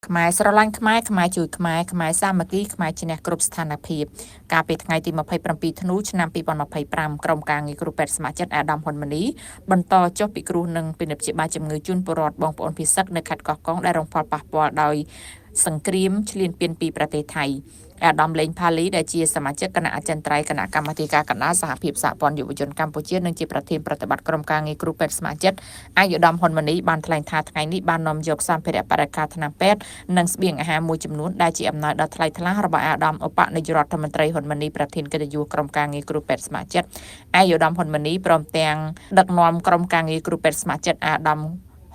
ខ្មែរស្រឡាញ់ខ្មែរខ្មែរជួយខ្មែរខ្មែរសាមគ្គីខ្មែរឈ្នះគ្រប់ស្ថានភាពកាលពីថ្ងៃទី27ធ្នូឆ្នាំ2025ក្រុមការងារគ្រូពេទ្យស្ម័គ្រចិត្តអាដាមហ៊ុនម៉ាណីបន្តចុះពិគ្រោះនិងពិនិត្យព្យាបាលជំងឺជូនពលរដ្ឋបងប្អូនភីសឹកនៅខេត្តកោះកុងដែលរងផលប៉ះពាល់ដោយសង្គ្រាមឈ្លានពានពីប្រទេសថៃអាដាមលេងផាលីដែលជាសមាជិកគណៈអចិន្ត្រៃយ៍គណៈកម្មាធិការកណ្ដាលសហភាពសហព័ន្ធយុវជនកម្ពុជានិងជាប្រធានប្រតិបត្តិក្រុមការងារគ្រូពេទ្យស្ម័គ្រចិត្តអាយុដាមហ៊ុនម៉ាណីបានថ្លែងថាថ្ងៃនេះបាននាំយកសម្ភារៈបរិក្ខារថ្នាំពេទ្យនិងស្បៀងអាហារមួយចំនួនដែលជាអំណោយដ៏ថ្លៃថ្លារបស់អាដាមឧបនាយករដ្ឋមន្ត្រីហ៊ុនម៉ាណីប្រធានកិត្តិយសក្រុមការងារគ្រូពេទ្យស្ម័គ្រចិត្តអាយុដាមហ៊ុនម៉ាណីព្រមទាំងដឹកនាំក្រុមការងារគ្រូពេទ្យស្ម័គ្រចិត្តអាដាម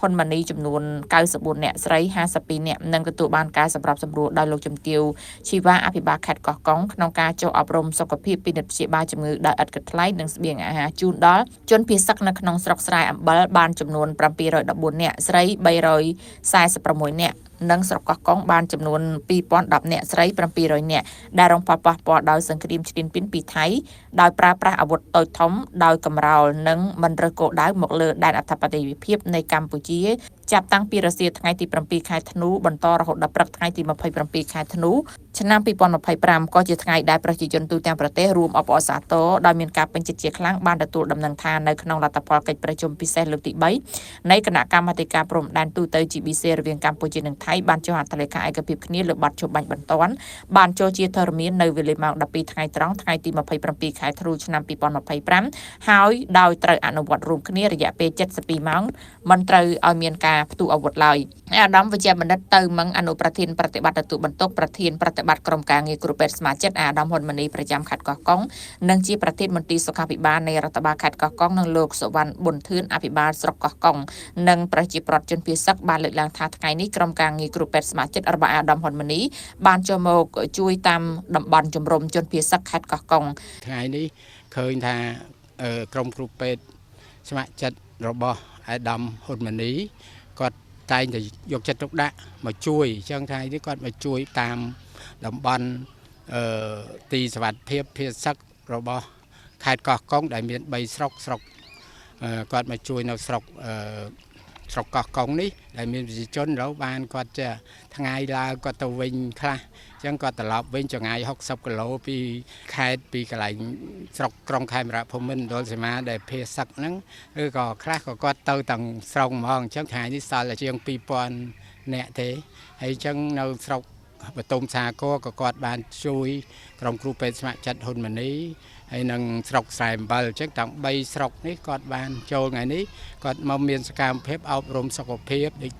ហ៊ុនម៉ាណីចំនួន94នាក់ស្រី52នាក់និងទទួលបានការសម្របសម្រួលដោយលោកជំទាវជីវ៉ាអភិបាលខេត្តកោះកុងក្នុងការចុះអប់រំសុខភាពពិនិត្យព្យាបាលជំងឺដោយឥតគិតថ្លៃនិងស្បៀងអាហារជូនដល់ជនភៀសសឹកនៅក្នុងស្រុកស្រែអំបិលបានចំនួន714នាក់ស្រី346នាក់និងស្រុកកោះកុងបានចំនួន2010នាក់ស្រី700នាក់ដែលរងផលប៉ះពាល់ដោយសង្គ្រាមឈ្លានពានពីថៃដោយប្រើប្រាស់អាវុធតូចធំដោយកម្រោលនិងមិនរើសគោលដៅមកលើដែនអធិបតេយ្យភាពនៃកម្ពុជាចាប់តាំងពីរសៀលថ្ងៃទី7ខែធ្នូបន្តរហូតដល់ព្រឹកថ្ងៃទី27ខែធ្នូឆ្នាំ2025ក៏ជាថ្ងៃដែលប្រជាជនទូទាំងប្រទេសរួមអបអរសាទរដោយមានការពេញចិត្តជាខ្លាំងបានទទួលដំណឹងថានៅក្នុងលទ្ធផលកិច្ចប្រជុំពិសេសលើកទី3នៃគណៈកម្មាធិការព្រំដែនទូទៅ GBC រវាងកម្ពុជានិងថៃបានចុះហត្ថលេខាឯកភាពគ្នាលើបទជប់បាញ់បន្ទាន់បានចូលជាធរមាននៅវេលាម៉ោង12ថ្ងៃត្រង់ថ្ងៃទី27ខែធ្នូឆ្នាំ2025ហើយដោយត្រូវអនុវត្តរួមគ្នារយៈពេល72ម៉ោងមិនត្រូវឲ្យមានការផ្ទុះអាវុធឡើយអាដាមវិជ្ជបណ្ឌិតទៅមឹងអនុប្រធានប្រតិបត្តិទទួលបន្ទុកប្រធានប្រតិបត្តិក្រុមការងារគ្រូពេទ្យស្មារតីអាដាមហ៊ុនម៉ាណីប្រចាំខេត្តកោះកុងនិងជាប្រធានមន្ទីរសុខាភិបាលនៃរដ្ឋបាលខេត្តកោះកុងនិងលោកសុវណ្ណប៊ុនធឿនអភិបាលស្រុកកោះកុងនិងប្រជាប្រដ្ឋជនភៀសសឹកបានលើកឡើងថាថ្ងៃនេះក្រុមការងារគ្រូពេទ្យស្មារតីរបស់អាដាមហ៊ុនម៉ាណីបានចូលមកជួយតាមតំបន់ជំរំជនភៀសសឹកខេត្តកោះកុងថ្ងៃនេះឃើញថាក្រុមគ្រូពេទ្យស្ម័គ្រចិត្តរបស់អាដាមហ៊ុនម៉ាណីគាត់តែងតែយកចិត្តទុកដាក់មកជួយអញ្ចឹងថ្ងៃនេះគាត់មកជួយតាមតំបន់ទីសុវត្ថិភាពភៀសសឹករបស់ខេត្តកោះកុងដែលមាន3ស្រុកគាត់មកជួយនៅស្រុកកោះកុងនេះដែលមានប្រជាជនរកបានគាត់ចេះថ្ងៃឡើងគាត់ទៅវិញខ្លះអញ្ចឹងគាត់ត្រឡប់វិញចម្ងាយ60គីឡូពីខេត្តពីកន្លែងស្រុកក្រុងខេមរៈភូមិន្ទមណ្ឌលសីមាដែលភៀសសឹកហ្នឹងឬក៏ខ្លះក៏គាត់ទៅទាំងស្រុងហ្មងអញ្ចឹងថ្ងៃនេះសល់តែជាង2000នាក់ទេហើយអញ្ចឹងនៅស្រុកបតុមសាគរក៏គាត់បានជួយក្រុមគ្រូពេទ្យស្ម័គ្រចិត្តហ៊ុនម៉ាណីហើយនឹងស្រុកស្រែអំបិលអញ្ចឹងទាំង3ស្រុកនេះគាត់បានចូលថ្ងៃនេះគាត់មកមានសកម្មភាពអប់រំសុខភាពដូច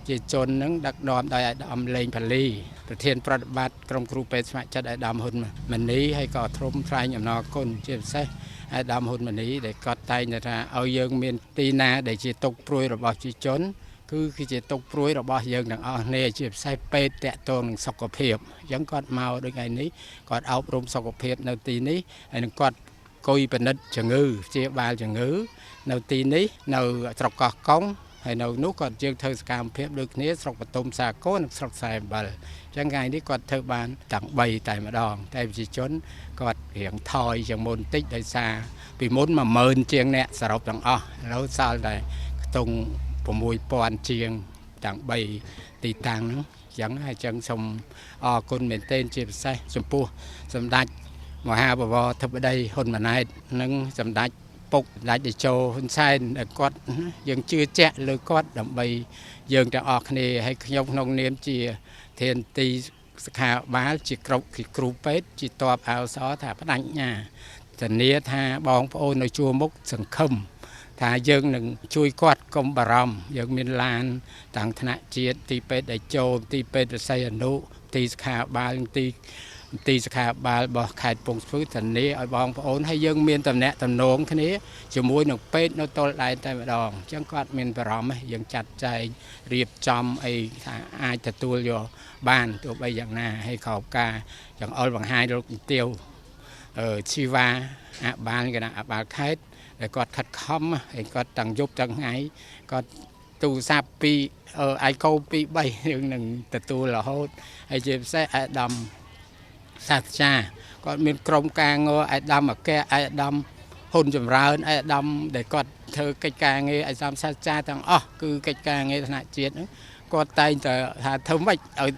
ជាជននឹងដឹកនាំដោយអាដាមលេងផាលីប្រធានប្រតិបត្តិក្រុមគ្រូពេទ្យស្ម័គ្រចិត្តអាដាមហ៊ុនម៉ាណីហើយក៏ធំថ្លែងអំណរគុណជាពិសេសអាដាមហ៊ុនម៉ាណីដែលគាត់តែងតែថាឲ្យយើងមានទីណាដែលជាទុកព្រួយរបស់ប្រជាជនគឺជាទុកព្រួយរបស់យើងទាំងអស់គ្នាជាពិសេសពេទ្យតាក់ទងនឹងសុខភាពអញ្ចឹងគាត់មកដូចថ្ងៃនេះគាត់អប់រំសុខភាពនៅទីនេះហើយនឹងគាត់គយពិនិត្យជំងឺព្យាបាលជំងឺនៅទីនេះនៅស្រុកកោះកុងហើយនៅនោះគាត់យើងធ្វើសកម្មភាពដូចគ្នាស្រុកបតុមសាគរនិងស្រុកស្រែអំបិលអញ្ចឹងថ្ងៃនេះគាត់ធ្វើបានទាំង3តែម្ដងតែប្រជាជនគាត់រៀងថយជាងមុនតិចដោយសារពីមុន10000ជាងអ្នកសរុបទាំងអស់ឥឡូវសល់តែខ្ទង់6000ជាងទាំង3ទីតាំងហ្នឹងអញ្ចឹងហើយអញ្ចឹងសូមអរគុណមែនទែនជាពិសេសចំពោះសម្ដេចមហាបវរធិបតីហ៊ុនម៉ាណែតនិងសម្ដេចពុកសម្ដេចតេជោហ៊ុនសែនដែលគាត់យើងជឿជាក់លើគាត់ដើម្បីយើងទាំងអស់គ្នាហើយខ្ញុំក្នុងនាមជាធានទីសុខាបាលជាគ្រូពេទ្យជាតបអោសរថាបដិញ្ញាធានាថាបងប្អូននៅជួរមុខសង្ឃឹមថាយើងនឹងជួយគាត់កុំបារម្ភយើងមានឡានទាំងថ្នាក់ជាតិទីពេទ្យតេជោទីពេទ្យវិស័យអនុទីសុខាបាលទីសុខាបាលរបស់ខេត្តពងស្ពឺធានាឲ្យបងប្អូនហើយយើងមានតំណែងតំណងគ្នាជាមួយនឹងពេទ្យនៅទល់ដែនតែម្ដងអញ្ចឹងគាត់មានបារម្ភយើងចាត់ចែងរៀបចំអីថាអាចទទួលយកបានទោះបីយ៉ាងណាហើយក្រោបការចង្អុលបង្ហាញលោកជំទាវជីវ៉ាអបាលគណៈអបាលខេត្តដែលគាត់ខិតខំហើយគាត់ទាំងយប់ទាំងថ្ងៃគាត់ទូរស័ព្ទពីអៃកូ2 3យើងនឹងទទួលរហូតហើយជាពិសេសអាដាមសាស្ត្រាចារ្យគាត់មានក្រុមការងារអាដាមអគ្គអាដាមហ៊ុនចម្រើនអាដាមដែលគាត់ធ្វើកិច្ចការងារអាដាមសាស្ត្រាចារ្យទាំងអស់គឺកិច្ចការងារថ្នាក់ជាតិហ្នឹង គាត់តែងតែថាធ្វើម៉េចឲ្យ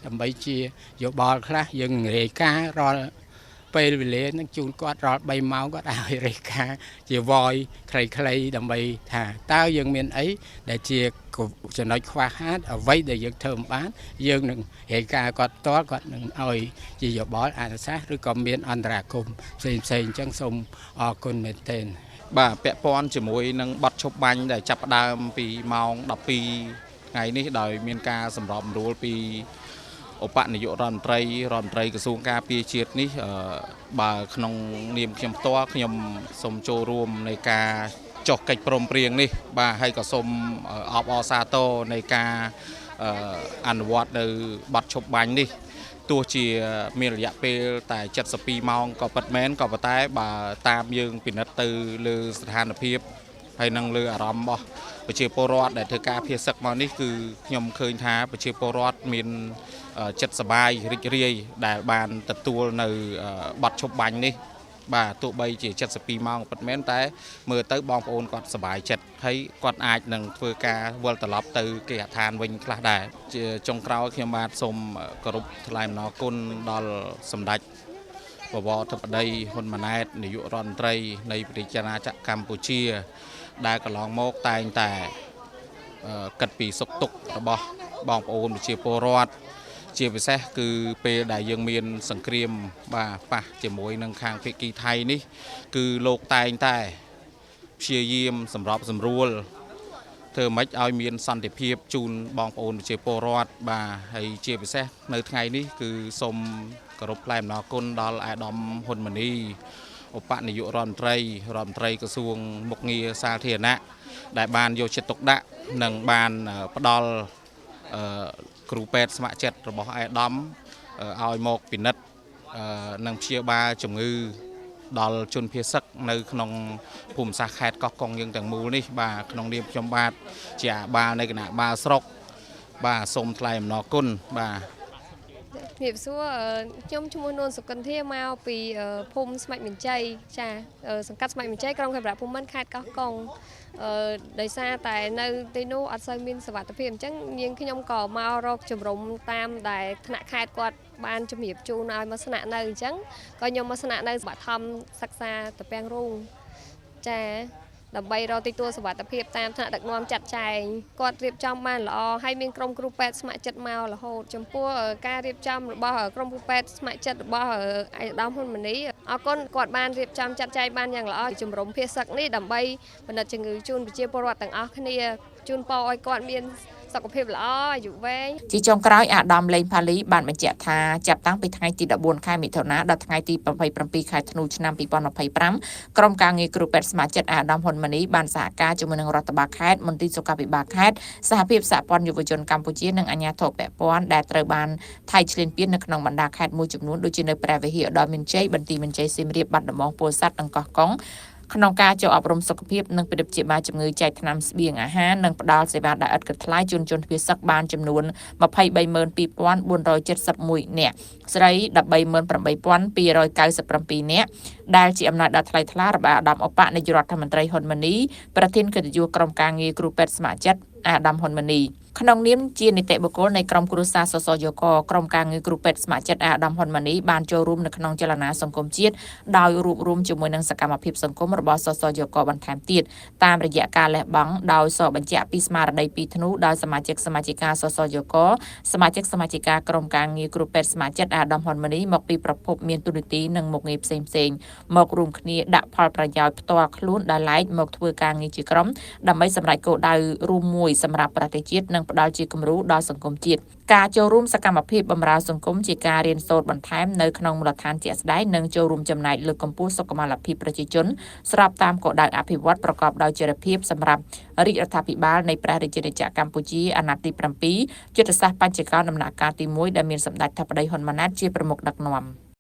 ដើម្បីជាយោបល់ខ្លះយើងរាយការណ៍រាល់ពេលវេលានឹងជូនគាត់រាល់3ម៉ោងគាត់ឲ្យរាយការណ៍ជា voice ខ្លីៗដើម្បីថាតើយើងមានអីដែលជាចំណុចខ្វះខាតអ្វីដែលយើងធ្វើមិនបានយើងនឹងរាយការណ៍គាត់ផ្ទាល់គាត់នឹងឲ្យជាយោបល់អនុសាសន៍ឬក៏មានអន្តរាគមន៍ផ្សេងៗអញ្ចឹងសូមអរគុណមែនទែនបាទពាក់ព័ន្ធជាមួយនឹងបទឈប់បាញ់ដែលចាប់ផ្ដើមពីម៉ោង12ថ្ងៃនេះដោយមានការសម្របសម្រួលពីឧបនាយករដ្ឋមន្ត្រីរដ្ឋមន្ត្រីក្រសួងការពារជាតិនេះបើក្នុងនាមខ្ញុំផ្ទាល់ខ្ញុំសូមចូលរួមនៃការចុះកិច្ចព្រមព្រៀងនេះបាទហើយក៏សូមអបអរសាទរនៃការអនុវត្តនៅបទឈប់បាញ់នេះទោះជាមានរយៈពេលតែ72ម៉ោងក៏ពិតមែនក៏ប៉ុន្តែបើតាមយើងពិនិត្យទៅលើស្ថានភាពហើយនឹងលើអារម្មណ៍របស់ប្រជាពលរដ្ឋដែលធ្វើការភៀសសឹកមកនេះគឺខ្ញុំឃើញថាប្រជាពលរដ្ឋមានចិត្តសប្បាយរីករាយដែលបានទទួលនៅបទឈប់បាញ់នេះបាទទោះបីជា72ម៉ោងពិតមែនតែមើលទៅបងប្អូនគាត់សប្បាយចិត្តហើយគាត់អាចនឹងធ្វើការវិលត្រឡប់ទៅគេហដ្ឋានវិញខ្លះដែរជាចុងក្រោយខ្ញុំបាទសូមគោរពថ្លែងអំណរគុណដល់សម្ដេចបវរធិបតីហ៊ុនម៉ាណែតនាយករដ្ឋមន្ត្រីនៃប្រជាណាចក្រកម្ពុជាដែលកន្លងមកតែងតែគិតពីសុខទុក្ខរបស់បងប្អូនប្រជាពលរដ្ឋជាពិសេសគឺពេលដែលយើងមានសង្គ្រាមបាទប៉ះជាមួយនឹងខាងភាគីថៃនេះគឺលោកតែងតែព្យាយាមសម្របសម្រួលធ្វើម៉េចឲ្យមានសន្តិភាពជូនបងប្អូនប្រជាពលរដ្ឋបាទហើយជាពិសេសនៅថ្ងៃនេះគឺសូមគោរពថ្លែងអំណរគុណដល់ឯកឧត្តមហ៊ុនម៉ាណីឧបនាយករដ្ឋមន្ត្រីរដ្ឋមន្ត្រីក្រសួងមុខងារសាធារណៈដែលបានយកចិត្តទុកដាក់និងបានផ្ដល់គ្រូពេទ្យស្ម័គ្រចិត្តរបស់ឯកឧត្តមឲ្យមកពិនិត្យនិងព្យាបាលជំងឺដល់ជនភៀសសឹកនៅក្នុងភូមិសាស្ត្រខេត្តកោះកុងយើងទាំងមូលនេះបាទក្នុងនាមខ្ញុំបាទជាអាបាលនៃគណៈបាលស្រុកបាទសូមថ្លែងអំណរគុណបាទជំរាបសួរខ្ញុំឈ្មោះនួនសុគន្ធាមកពីភូមិស្មាច់មានជ័យចាសង្កាត់ស្មាច់មានជ័យក្រុងខេមរៈភូមិន្ទខេត្តកោះកុងដោយសារតែនៅទីនោះអត់សូវមានសុវត្ថិភាពអញ្ចឹងនាងខ្ញុំក៏មករកជំរំតាមដែលថ្នាក់ខេត្តគាត់បានជំរាបជូនឲ្យមកស្នាក់នៅអញ្ចឹងក៏ខ្ញុំមកស្នាក់នៅបឋមសិក្សាត្រពាំងរូងចាដើម្បីរកទីទួលសុវត្ថិភាពតាមថ្នាក់ដឹកនាំចាត់ចែងគាត់រៀបចំបានល្អហើយមានក្រុមគ្រូពេទ្យស្ម័គ្រចិត្តមករហូតចំពោះការរៀបចំរបស់ក្រុមគ្រូពេទ្យស្ម័គ្រចិត្តរបស់ឯកឧត្តមហ៊ុនម៉ាណីអរគុណគាត់បានរៀបចំចាត់ចែងបានយ៉ាងល្អជំរំភៀសសឹកនេះដើម្បីផលិតជំងឺជូនប្រជាពលរដ្ឋទាំងអស់គ្នាជូនពរឲ្យគាត់មានសុខភាពល្អអាយុវែងជាចុងក្រោយអាដាមលេងផាលីបានបញ្ជាក់ថាចាប់តាំងពីថ្ងៃទី14ខែមិថុនាដល់ថ្ងៃទី27ខែធ្នូឆ្នាំ2025ក្រុមការងារគ្រូពេទ្យស្ម័គ្រចិត្តអាដាមហ៊ុនម៉ាណីបានសហការជាមួយនឹងរដ្ឋបាលខេត្តមន្ទីរសុខាភិបាលខេត្តសហភាពសហព័ន្ធយុវជនកម្ពុជានិងអាជ្ញាធរពាក់ព័ន្ធដែលត្រូវបានថៃឈ្លានពាននៅក្នុងបណ្ដាខេត្តមួយចំនួនដូចជានៅព្រះវិហារឧត្តរមានជ័យបន្ទាយមានជ័យសៀមរាបបាត់ដំបងពោធិ៍សាត់និងកោះកុងក្នុងការចូលអប់រំសុខភាពនិងពិនិត្យព្យាបាលជំងឺចែកថ្នាំស្បៀងអាហារនិងផ្ដល់សេវាដោយឥតគិតថ្លៃជូនជនភៀសសឹកបានចំនួន 232471 នាក់ស្រី 138,297 នាក់ដែលជាអំណាចដ៏ថ្លៃថ្លារបស់អាដាមឧបនាយករដ្ឋមន្ត្រីហ៊ុនម៉ាណីប្រធានកិត្តិយសក្រុមការងារគ្រូពេទ្យស្ម័គ្រចិត្តអាដាមហ៊ុនម៉ាណីក្នុងនាមជានីតិបុគ្គលនៃក្រុមគ្រួសារសសយកក្រុមការងារគ្រូពេទ្យស្ម័គ្រចិត្តអាដាមហ៊ុនម៉ាណីបានចូលរួមនៅក្នុងចលនាសង្គមជាតិដោយរួបរួមជាមួយនឹងសកម្មភាពសង្គមរបស់សសយកបន្ថែមទៀតតាមរយៈការលះបង់ដោយសបញ្ជាក់ពីស្មារតីពីធ្នូដោយសមាជិកសមាជិកាសសយកសមាជិកសមាជិកាក្រុមការងារគ្រូពេទ្យស្ម័គ្រចិត្តអាដាមហ៊ុនម៉ាណីមកពីប្រភពមានទូនាទីនិងមុខងារផ្សេងៗមករួមគ្នាដាក់ផលប្រយោជន៍ផ្ទាល់ខ្លួនដោយឡែកមកធ្វើការងារជាក្រុមដើម្បីសម្រេចគោលដៅរួមមួយសម្រាប់ប្រទេសជាតិនិងផ្ដល់ជាគំរូដល់សង្គមជាតិការចូលរួមសកម្មភាពបម្រើសង្គមជាការរៀនសូត្របន្ថែមនៅក្នុងមូលដ្ឋានជាក់ស្ដែងនិងចូលរួមចំណែកលើកកម្ពស់សុខុមាលភាពប្រជាជនស្របតាមគោលដៅអភិវឌ្ឍប្រកបដោយចីរភាពសម្រាប់រាជរដ្ឋាភិបាលនៃព្រះរាជាណាចក្រកម្ពុជាអាណត្តិទី7យុទ្ធសាស្ត្របញ្ចកោណដំណាក់កាលទី1ដែលមានសម្ដេចធិបតីហ៊ុនម៉ាណែតជាប្រមុខដឹកនាំ។